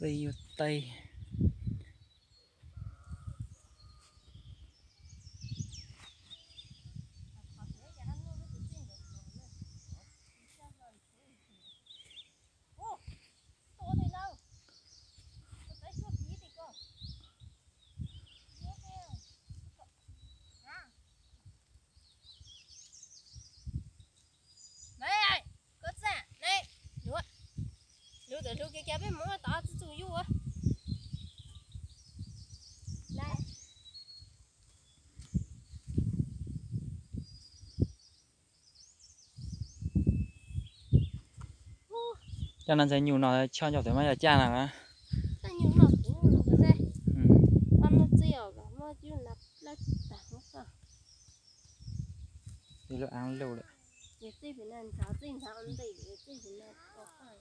Txij yuav teb. Koj txawm ne, luag, luag tawm hlub kiag kiag peb mus tod txuj txuj yuj ua. Coj no ntxhais nyuj no choj ncauj tawm mas yog caj no na. Caj nyuj no kuv, o, no txij os, muab cub na plab tag hub koj. Ib lub aav luj lawm. Ces txij pem no nrov txij nrov nti, txij pem no ua koj.